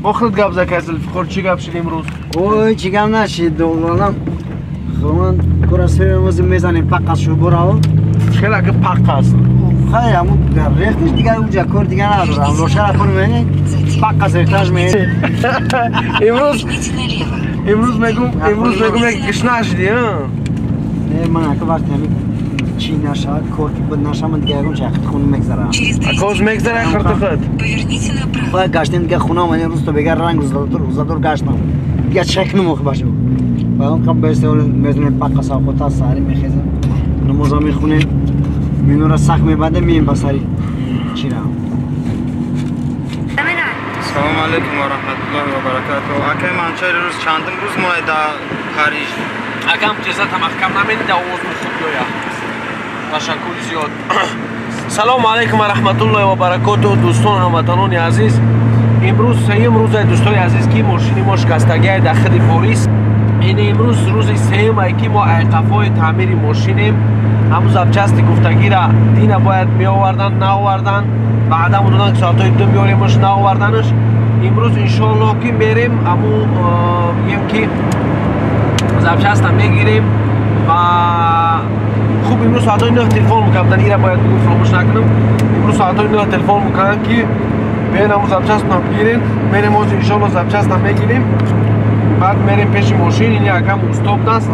Бо худ гап зад, кай Зулфиқор, чӣ гап шуд имрӯз? Ой, чӣ гап нашид, донам. Худованд кора сервоз мезанем пақас шу бураво. Хеле ака пақ аст. Хай, аму рехтиш дигар уҷа кор дигар надорам. Рошара кор мени пақас рехташ мени. Имрӯз мегум як гишна шудӣ, а? Не, ман ака вақте ҳамин чӣ нашавад, кор ки буд нашавад, ман дигар ягон чақит хун мегзарам. Акоз мегзара хирти худ. Баъд гаштем дигар хона омадем, рӯз то бегар ранг рӯзадор гаштам. Дигар чӣ кунам охи башо? Баъд қабл бестеол мезанем пақас авқота саҳари мехезем. Намоза мехонем. Минора сахт мебандем, меем ба сари чира. Салом алейкум ва раҳматуллоҳи ва баракатуҳ. Акай Манучер, рӯз чандум рӯз мои дар Париж? Акам ҷезата маҳкам намедида, овозу хуб ёя. Ташаккури зиёд. Салому алайкум ва раҳматуллоҳи ва баракотуҳ, дӯстон, ҳамватанони азиз. Имрӯз сеюм рӯзае, дӯстони азиз, ки мошини мо шикастагиае дар худи Порис. Ин имрӯз рӯзи сеюмае, ки мо айқафҳои таъмири мошинем. Ҳамун запчасти гуфтагира дина бояд меовардан, наовардан. Баъдам додан, ки соатҳои 2 меоремаш, наоварданаш. Имрӯз иншоаллоҳ ки мерем, ҳамун мегӯем ки запчаста мегирем. Ва хуб, имрӯз соатҳои 9 телефон мекарданд, ира бояд бигӯм, фаромӯш накунам. Имрӯз соатҳои 9 телефон мекарданд, ки биёен, ҳамун запчастна бигирем. Мерем ҳозир иншоаллоҳ запчаста мегирем, баъд мерем пеши мошин. Ин якам устоб аст,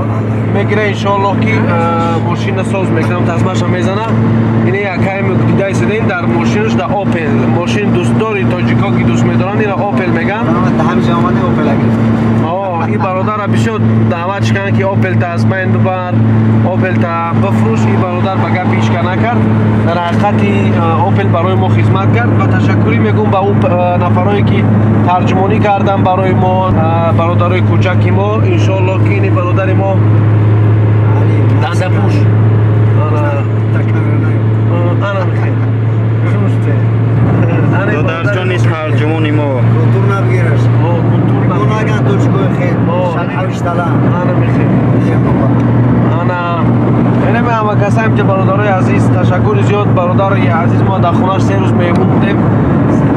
мегира иншоаллоҳ ки мошина соз мекунам, тасмаша мезана. Ин якаем дидай сидем дар мошинаш, дар Опел. Мошин дӯстдори тоҷико ки дӯст медоранд, ира Опел меган. Ин бародарра бисёр даъват шиканд, ки Опел та аз байн бибар, Опел та бифрӯш. Ин бародар ба гапи ҳеч ка накард. Дар ҳақиқати Опел барои мо хизмат кард ва ташаккурӣ мегӯм ба ӯ нафарое ки тарҷумонӣ карданд барои мо, бародарои кӯчаки мо. Иншоаллоҳ ки ини бародари мо дандапӯш ана Додарҷони тарҷумони мо. Культур набигираш. Культур наган тоҷикои хел. Шалҳавиштала. Ана мехел. Ана инаме ҳама касаем ки бародарои азиз, ташаккури зиёд. Бародари азиз мо дар хонаш 3 рӯз меҳмон будем.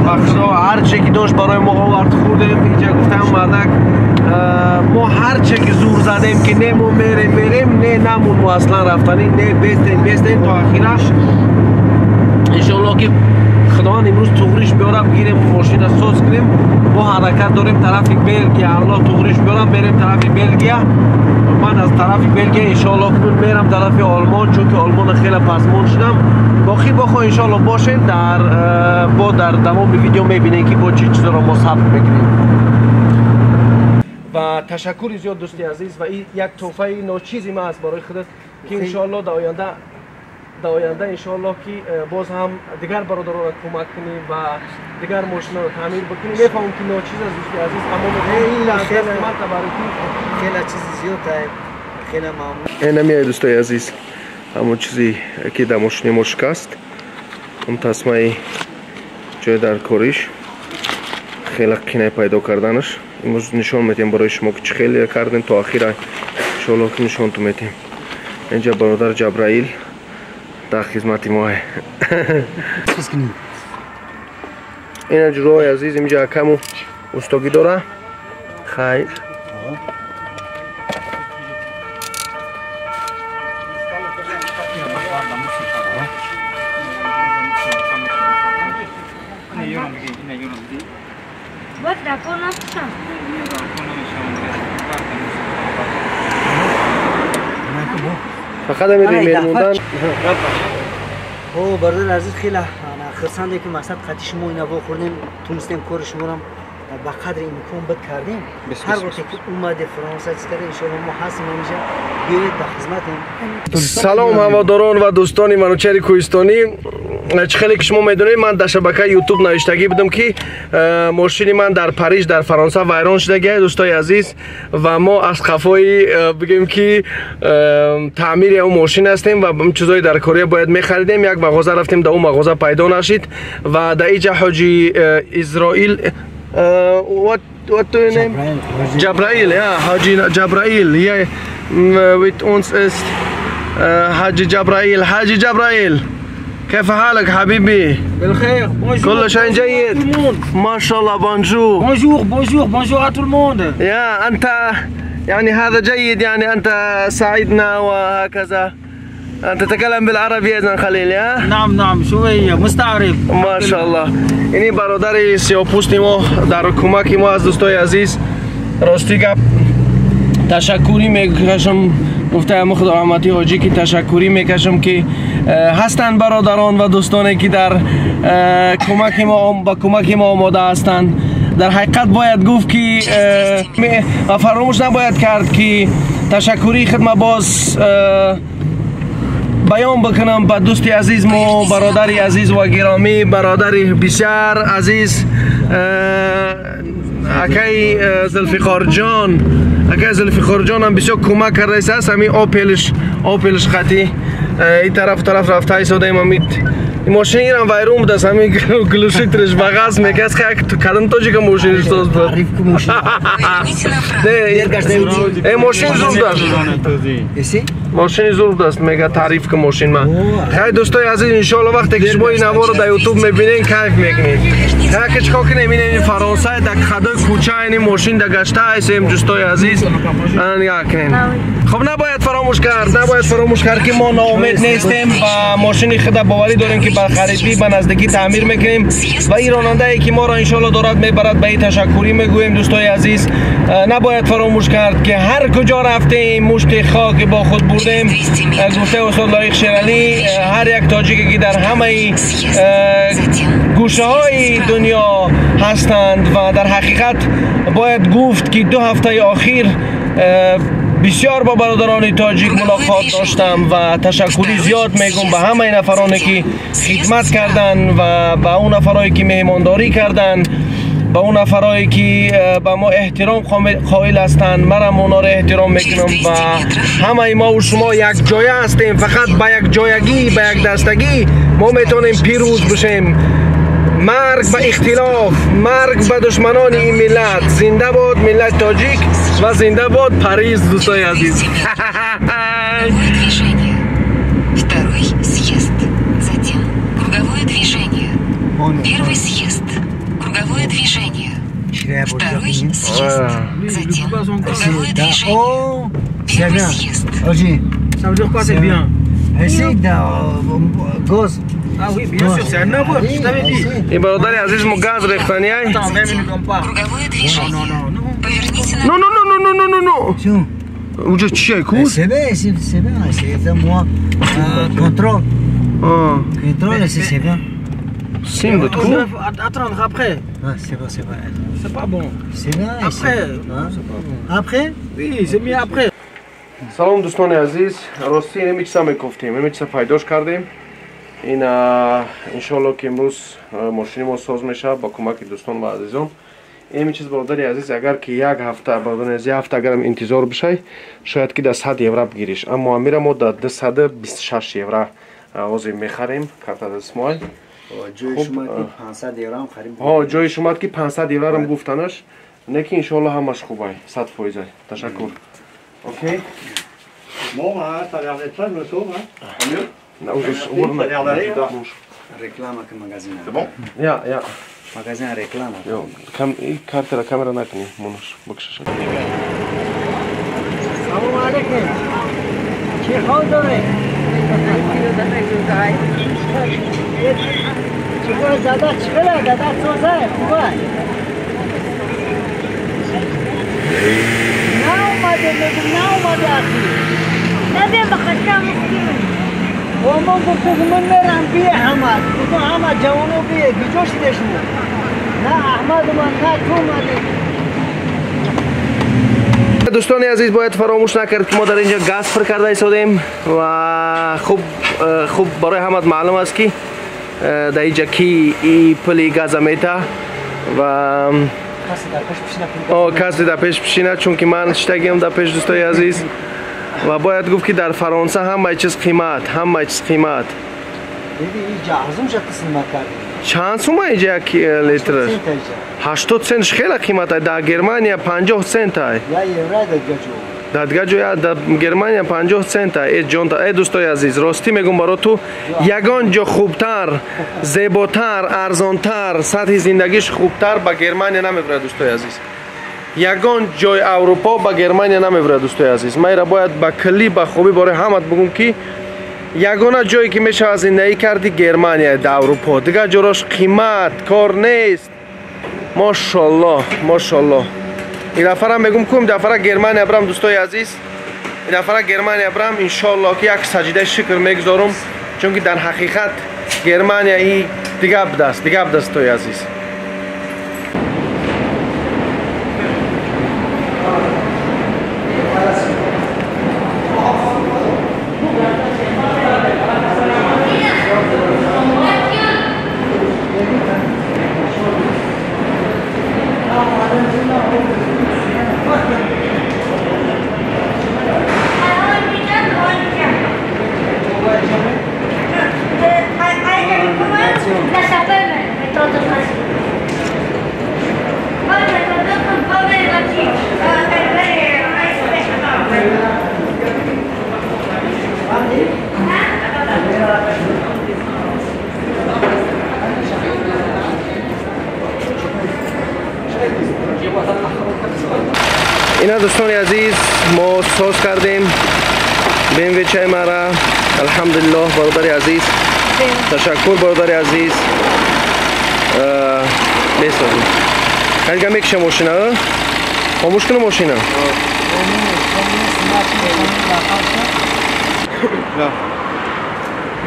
Бахшо ҳарче ки дошт барои мо овард, хӯрдем. Инҷа гуфтам мардак, мо ҳарче ки зур задем, ки не, мо мерем, мерем, не, намун, мо аслан рафтанӣ не, бестем, бестем то ахираш. Иншоаллоҳ ки худованд имрӯз туғриш биёрам, гирем, мошина соз кунем. Мо ҳаракат дорем тарафи Белгия. Аллоҳ туғриш биёрам, мерем тарафи Белгия. Ман аз тарафи Белгия иншоаллоҳ мерам тарафи Олмон, чунки Олмона хеле пазмон шудам. Боқӣ бохо иншоаллоҳ бошем, дар бо дар давоми видео мебинем, ки бо чӣ чизоро мо сабт мекунем. Ва ташаккури зиёд, дӯсти азиз, ва ин як тӯҳфаи ночизи ман аст барои худат, ки иншоаллоҳ дар оянда иншоаллоҳ ки боз ҳам дигар бародаронро кӯмак кунӣ ва дигар мошинаро таъмир бикунӣ. Мефаҳмам, ки ночиз аст, дӯсти азиз, аммо ман табаррукӣ. Хеле чизи зиёд, хеле мамнун. Инамиай, дӯстои азиз, ҳамон чизе ки дар мошини мо шикаст, он тасмаи ҷои дар кориш хеле қинай пайдо карданаш. Имрӯз нишон метиҳем барои шумо, ки чӣ хеле кардем то ахира. Иншоаллоҳ ки нишонтон метиҳем. Инҷа бародар Ҷабраил дар хизмати моҳе. Ина ҷурои азиз, инҷа акаму устогӣ дора. Хайр. Вот дракон нашел. Фақат ҳамин ремер мондан. О, бародар азиз, хеле хурсанде, ки мақсад қати шумо ина вохӯрдем, тунистем кори шуморо ба қадри имкон бад кардем. Ҳар вақте ки омаде Фаронса чиз карда, иншоалло мо ҳастем ҳамеша, биёед, ба хизматем. Салом, ҳаводорон ва дӯстони Манучери Кӯҳистонӣ. Чӣ хеле ки шумо медонед, ман дар шабакаи Ютуб навиштагӣ будам, ки мошини ман дар Париж, дар Фаронса вайрон шудагиа, дӯстои азиз, ва мо аз қафои, бигем ки, таъмири он мошин ҳастем ва чизҳои дар корея бояд мехаридем. Як мағоза рафтем, дар он мағоза пайдо нашид. Ва дар иҷа ҳоҷи Изроил, what do you name? Jabrail, ja, Haji Jabrail. Hier mit uns ist Haji Jabrail. Haji Jabrail, كيف حالك حبيبي؟ بالخير. Bonjour. كل شيء جيد. ما شاء الله. Bonjour. Bonjour, bonjour, bonjour à tout le monde. يا أنت يعني هذا جيد، يعني أنت ساعدنا وهكذا. أنت تتكلم بالعربي إذا خليل يا؟ نعم نعم شوية مستعرب. ما شاء الله. اینی برادر سیاه‌پوست ما در کمک ما از دوستای عزیز راستی گپ تشکری میکشم، گفته خدا رحمتی حاجی که تشکری میکشم که هستند برادران و دوستانی که در کمک ما با کمک ما آماده هستند. در حقیقت باید گفت که و فراموش نباید کرد که تشکری خدمت باز بیان بکنم با دوستی عزیز ما، برادری عزیز و گرامی، برادری بسیار عزیز اکای ذوالفقار جان. اکای ذوالفقار جان هم بسیار کمک کرده است. همین اوپلش خطی این طرف رفته ایستاده. امید ماشین ایران وایرون بود، همین گلوشیترش بغاز میکرد. خیلی کدام تاجیک ماشینش ساز بود. نه ماشین زور داشت، ماشین زور داشت میگه تعریف که ماشین من. خیلی دوستای عزیز ان شاء الله وقتی که شما این نوار رو در یوتیوب میبینین کیف میکنید. خیلی چیکار کنیم، این فرانسه در خدای کوچه این ماشین در گشته هستیم دوستای عزیز. نگاه کنین. خب نباید فراموش کرد که ما ناامید نیستیم و ماشین خود باوری داریم که بر خریدی به نزدیکی تعمیر میکنیم و این راننده ای که ما را ان شاء الله دارد میبرد به این تشکری میگوییم دوستای عزیز. نباید فراموش کرد که هر کجا رفتیم مشت خاک با خود بردیم. گفته استاد لایق شیرعلی هر یک تاجیکی که در همه گوشه های دنیا هستند و در حقیقت باید گفت که 2 هفته اخیر بسیار با برادران تاجیک ملاقات داشتم و تشکری زیاد میگم به همه نفرانی که خدمت کردن و به اون نفرایی که مهمانداری کردن، به اون نفرایی که به ما احترام قائل هستند. مرم اونا را احترام میکنم و همه ما و شما یک جایه هستیم. فقط به یک جایگی، به یک دستگی ما میتونیم پیروز بشیم. مرگ به اختلاف، مرگ به دشمنان این ملت. زنده باد ملت تاجیک و زنده باد پاریس دوستای عزیز. Второй съезд, затем круговое движение. Первый съезд, круговое движение. Второй съезд, затем круговое движение. Первый съезд. Ça veut dire quoi, c'est bien? Газ. Ah oui, bien sûr, c'est un erreur, je t'avais dit. این برادر عزیز ما گاز ریختنی ای؟ Attends, 20 minutes on part. Круговое движение. Поверните نه نه نه نه نه نه نه. اونجا چیه کو؟ C'est bien, c'est bien, c'est moi. Contrôle. Contrôle, c'est bien. سیم بود کو؟ Attendre après. Ah, c'est bon, c'est bon. C'est pas bon. C'est bien. Après. C'est pas bon. Après? Oui, c'est mieux après. سلام دوستان عزیز، راستی اینمی چیزا میگفتیم، اینمی چیزا پیداش کردیم. این انشالله که امروز ماشین ما ساز میشه با کمک دوستان و عزیزان. این چیز برادر عزیز اگر که یک هفته برادر عزیز هفته اگرم انتظار بشه شاید که در 100 یورو بگیریش، اما امیر ما در 226 یورو حاضر میخریم کارت دستمال. جای شما که 500 یورو هم خریم. ها جای شما که 500 یورو هم گفتنش نه که انشالله همش خوبه 100%. تشکر. اوکی. Bon, hein, ça a l'air d'être ça, le sauve, hein. Tant mieux. Non, ça a l'air d'aller. Реклама к магазину. C'est bon? Ja, ja. Магазин реклама. Jo, картера камера накни, монаш, бакшиш. سلام علیکم. چه حال داره؟ چیکار دادا چیکار دادا سوزه خوبه؟ نه اومده میگم نه اومده اخی. نه بیا بخاطر مسکین. و ما گفتم من میرم بیه احمد. گفتم احمد جوانو بیه گیجو شده شما. نه احمد من نه تو اومده. دوستان عزیز باید فراموش نکرد که ما در اینجا گاز پر کرده ایستادیم و خوب برای همت معلوم است که در اینجا کی ای پلی گاز میته و کسی در پیش پشینه چون که من شتگیم در پیش دوستای عزیز. و باید گفت که در فرانسه همه چیز قیمت، همه چیز قیمت. چند سومه اینجا یک لیتر؟ 80 سنت خیلی قیمت است. در گرمانیا 50 سنت است. Дар дигар ҷой дар Германия 50 цента. Э ҷон, э дӯстои азиз, ростӣ мегӯм баро ту ягон ҷо хубтар, зеботар, арзонтар, сатҳи зиндагиш хубтар ба Германия намебурад дӯстои азиз. Ягон ҷои Аврупо ба Германия намебурад дӯстои азиз. Ман ира бояд ба куллӣ ба хубӣ барои ҳамат бигӯм ки ягона ҷое ки мешавад зиндагӣ карди Германия дар Аврупо. Дигар ҷорош қимат, кор нест. Мошаллоҳ, мошаллоҳ. Ин дафъара мегӯм кум дафъара Германия брам дӯстои азиз. Ин дафъара Германия брам иншоаллоҳ ки як саҷдаи шукр мегузорам, чунки дар ҳақиқат Германия и дигар будаст, дигар будаст дӯстои азиз. اینا دوستان عزیز ما ساز کردیم BMW چای مرا. الحمدلله برادر عزیز، تشکر برادر عزیز. بسازیم هرگاه میکشه ماشینه خاموش کنه ماشینه.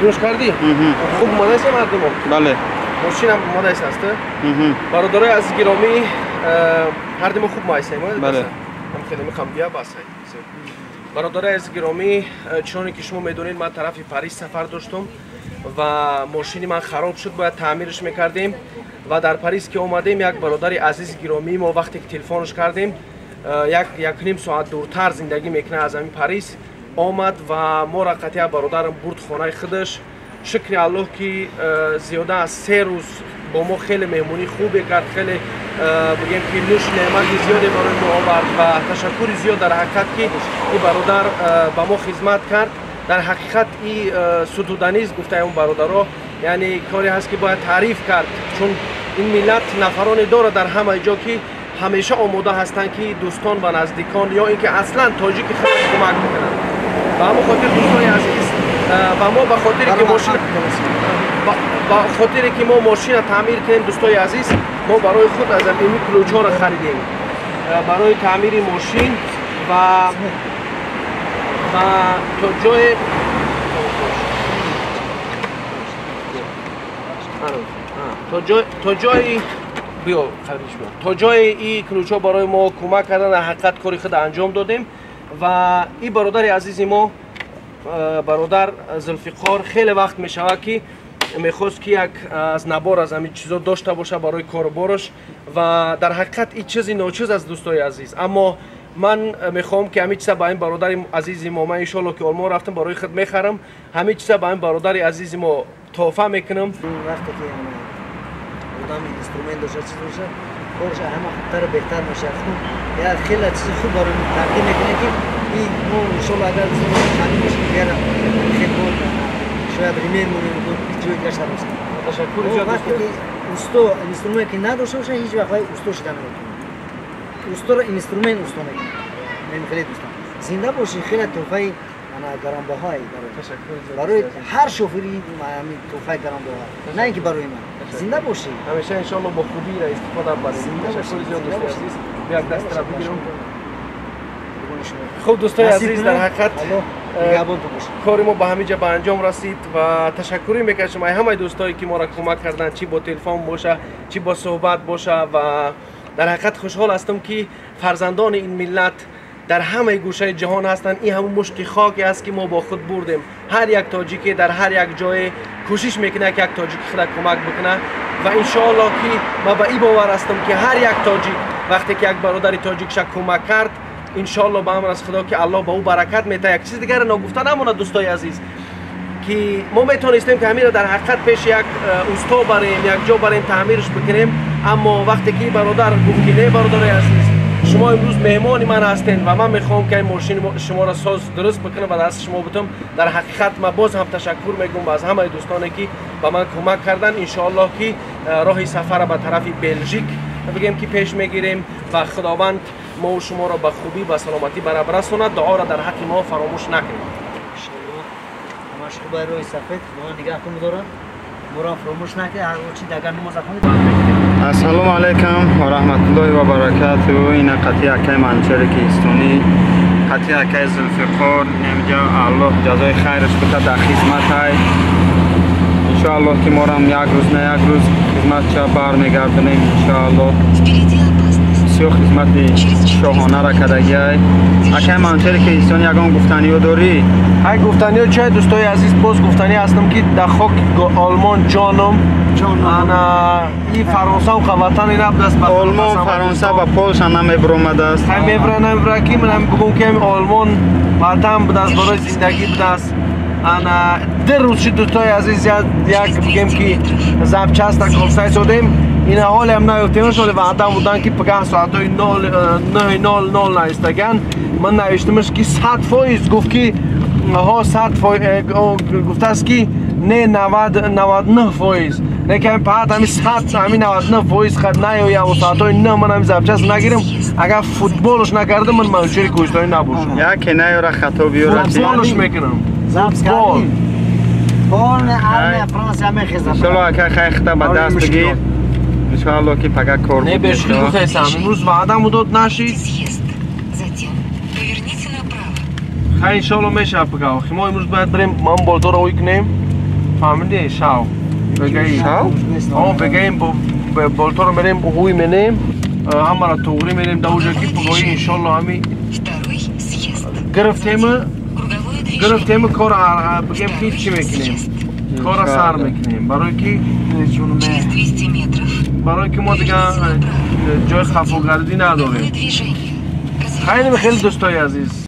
گوش کردی؟ خوب ماده است مردم؟ بله. ماشین هم ماده است؟ برادرای عزیز گرامی هر دم خوب مایسیم. بله. هم خیلی میخوام بیا بس. برادرای عزیز گرامی چون که شما میدونید من طرف پاریس سفر داشتم و ماشین من خراب شد، باید تعمیرش میکردیم و در پاریس که اومدیم یک برادر عزیز گرامی ما وقتی که تلفنش کردیم یک نیم ساعت دورتر زندگی میکنه از همین پاریس آمد و ما را قطعا برادرم برد خانه خودش. شکر الله که زیاده از 3 روز با ما خیلی مهمونی خوبی کرد، خیلی بگیم که نوش نعمت زیادی برای ما آورد و تشکر زیاد در حقیقت که این برادر به ما خدمت کرد. در حقیقت این ستودنیز گفته اون برادرها، یعنی کاری هست که باید تعریف کرد، چون این ملت نفرانی داره در همه جا که همیشه آماده هستند که دوستان و نزدیکان یا اینکه اصلا تاجیک خود کمک بکنند. به همون خاطر دوستان عزیز و ما به خاطر که ماشین با خاطر که ما ماشین را تعمیر کنیم دوستای عزیز، ما برای خود از این کلوچ را خریدیم برای تعمیر ماشین و تا جای بیا خریدش بیا تا جای این کلوچ برای ما کمک کردن، در حقیقت کاری خود انجام دادیم. و این برادر عزیز ما برادر ذوالفقار خیلی وقت میشود که میخواست که یک از نبار از همین چیزا داشته باشه برای کاروبارش و در حقیقت این چیزی ناچیز است دوستای عزیز، اما من میخوام که همین چیزا با این برادر عزیز ما، من انشالله که آلمان رفتم برای خود میخرم، همین چیزا با این برادر عزیز ما تحفه میکنم. وقتی که آدم instrument داشته چیز باشه کارش همه خوبتر و بهتر میشه. خوب یا خیلی چیز خوب برای ما تقدیم میکنه که این ما انشالله اگر تعمیر باشه دیگر خیلی شاید ریمیر مونیم جای دیگر سر بسیم. تشکر زیاد. وقتی که استا instrument که نداشته باشه هیچ وقت استا شده نمیتونه. استا را instrument استا میکنه. من خیلی دوستم زنده باشی، خیلی تحفه گرانبهای برای هر شوفری همین تحفه گرانبها، نه اینکه برای من. زنده باشی همیشه انشالله با خوبی را استفاده ببریم. تشکر زیاد دوست عزیز. بیا دست را بگیرم. خب دوستای عزیز در حقیقت کار ما به همینجا به انجام رسید و تشکری میکشم از همه دوستایی که ما را کمک کردن، چی با تلفن باشه چی با صحبت باشه، و در حقیقت خوشحال هستم که فرزندان این ملت در همه گوشه جهان هستند. این همون مشت خاکی است که ما با خود بردیم. هر یک تاجیکی در هر یک جای کوشش میکنه که یک تاجیک خود کمک بکنه و انشاءالله که ما به این باور هستم که هر یک تاجیک وقتی که یک برادر تاجیکش کمک کرد انشاءالله به امر از خدا که الله به او برکت میده. یک چیز دیگر ناگفته نمونه دوستای عزیز که ما میتونستیم که همین را در حقیقت پیش یک استا بریم، یک جا بریم تعمیرش بکنیم، اما وقتی که برادر گفت که نه برادر عزیز شما امروز مهمان من هستین و من میخوام که این ماشین شما را ساز درست بکنم و دست شما بتم. در حقیقت من باز هم تشکر میگم از همه دوستانی که به من کمک کردن. انشاءالله که راه سفر به طرف بلژیک بگیم که پیش میگیریم و خداوند ما و شما را به خوبی و سلامتی برساند. دعا را در حق ما فراموش نکنید. انشاءالله همش خوبه روی سفید خدا نگهتون بداره. ما را فراموش نکنید. هر چی دگر نماز خونید. السلام علیکم و رحمت الله و برکاته. این قطعه اکای منچر کیستونی قطعه اکای ذوالفقار نمیجا الله جزای خیرش بده در خدمت های. انشاءالله که ما را یک روز نه یک روز خدمت چه برمیگردونیم انشاءالله. بسیار خدمت شاهانه را کردگی های. اکای منچر کیستونی یگان گفتنی داری؟ های گفتنی چه دوستای عزیز، باز گفتنی هستم که در خاک آلمان جانم انا این فرانسه و وطن این است. آلمان فرانسه و پولش هم نمیبرآمده است. هم میبره نمیبره که من بگم که آلمان وطن بوده است برای زندگی بوده است. انا در روز شد دوستای عزیز یک بگم که زبچست کوفسای شدیم. این حال هم نیفتیم شده وعده بودن که پگاه ساعت 9:00 نایستگن. من نوشتمش که 100% گفت که ها 100% گفته است که نه 99%. نه که فقط همین 100 همین 99% خد نه یا و ساعت 9 من هم زبچست نگیرم. اگر فوتبالش نکردم من منوچهر کوهستانی نباشم. یکی نه را خطا بیاره فوتبالش میکنم. زبس کردیم. بال ارمه فرانسه میخیزم. انشالله اگر خیلی خطا به دست بگیر. انشالله که پگه کار نه بهش گفتم امروز وعدم داد نشید. خیلی انشالله میشه پگه. آخه ما امروز باید بریم من بالتو رو کنیم. فهمیدی شاو بگیم شاو؟ آه بگیم بالتو رو میریم هوی منیم همه را توغری میریم در اونجا که پگاهی انشالله همی گرفتیم کار بگیم که چی میکنیم کار سر میکنیم برای که برای که ما دیگه جای خفاگردی نداریم. خیلی خیلی دوستای عزیز.